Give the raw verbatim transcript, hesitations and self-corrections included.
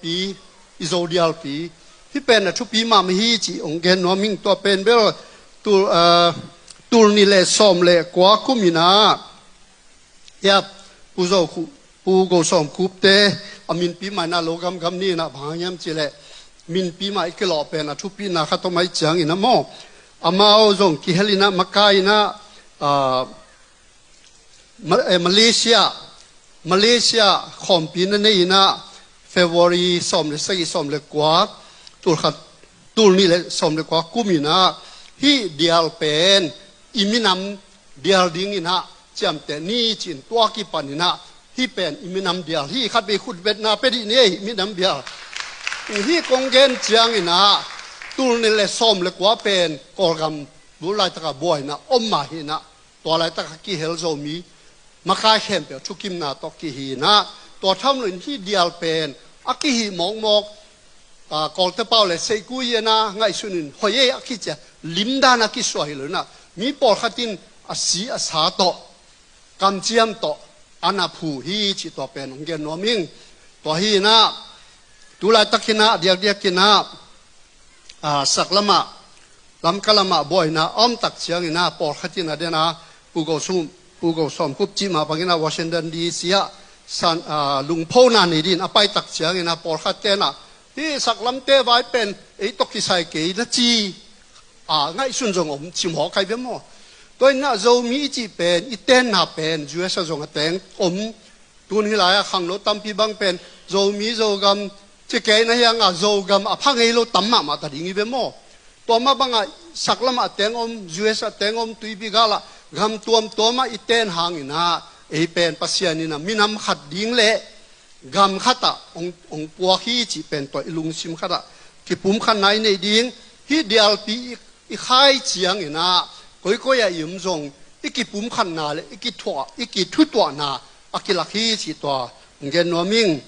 pi, i Zo dialpi. Hih pen a thupi mahmah hi cih hong gen nuam ing. Tua pen bel tul, ah, tul nih le sawm le kua kum in ah, hiah Pu Zo Khu-, Pu Go Sawm Khup te a minpi mah in ah lo gamgam ni in ah, bang hang hiam cih leh minpi mah i kilawh pen a thupina khat om ahih ciangin ah maw, amau zong kihel in ah, makai in ah, ah, Ma-, eh, Malaysia, Malaysia khawmpi na nei in ah, February sawm le sagih, sawm le kua, tul khat, tul nih le sawm le kua kum in ah, hih dial pen i minam dial ding in ah ciamteh ni ci-in, tua kipan in ah hih pen i minam dial hi. Khatvei khutbetna pia dih ni ei, minam dial. Hih kong gen ciangin ah, tul nih le sawm le kua pen Kawlgam tu laitak a buaina om mah hi in ah, tua laitak a kihel Zomi makai khempeuh thukimna tawh kihi in ah, tua tham loin hih dial pen a kihih mawkmawk, ah, Kawlte pau le seikui in ah ngaihsun in hoih ei a kici a, limdan a kisuah hi lo in ah, mi pawlkhat in a si a sa tawh, kamciam tawh a na phu hi cih tua pen hong gen nuam ing. Tua hi in ah, tu laitak in ah, diakdiak in ah, ah, saklam ah, Lamka lam ah buaina a om tak ciangin ah, pawlkhat in a den a, Pu Go Sum, Pu Go Sawm Khup cih mah bangin ah Washington D C ah san, ah, lungphona nei dingin a pai tak ciangin ah, pawlkhat ten ah, hih saklamte vai pen ei tawh kisai kei na ci, ah, ngaihsun zong om, ci mawk hi ve maw. Tua in ah Zomi i cih pen, i tenna pen U S ah zong a teng om. Tun hih lai-ah khangno tampi bang pen Zomi Zogam ci kei na hi hang a, Zogam a pha ngei lo tam mahmah ta ding hi ve maw. Tua mah bang ah saklam ah teng om, U S ah teng om, tuipi gal ah, gam tuamtuam ah i ten hangin ah, ei pen Pasian in ah minam khat ding le gam khat ah hong, hong puak hi cih pen tua i lungsim khat ah kipumkhatna i neih ding. Hih dialpi i, i khai ciangin ah, koikoi ah i om zong, i kipumkhatna le i kithuah, i kithutuahna a kilak hi cih tua hong gen nuam ing.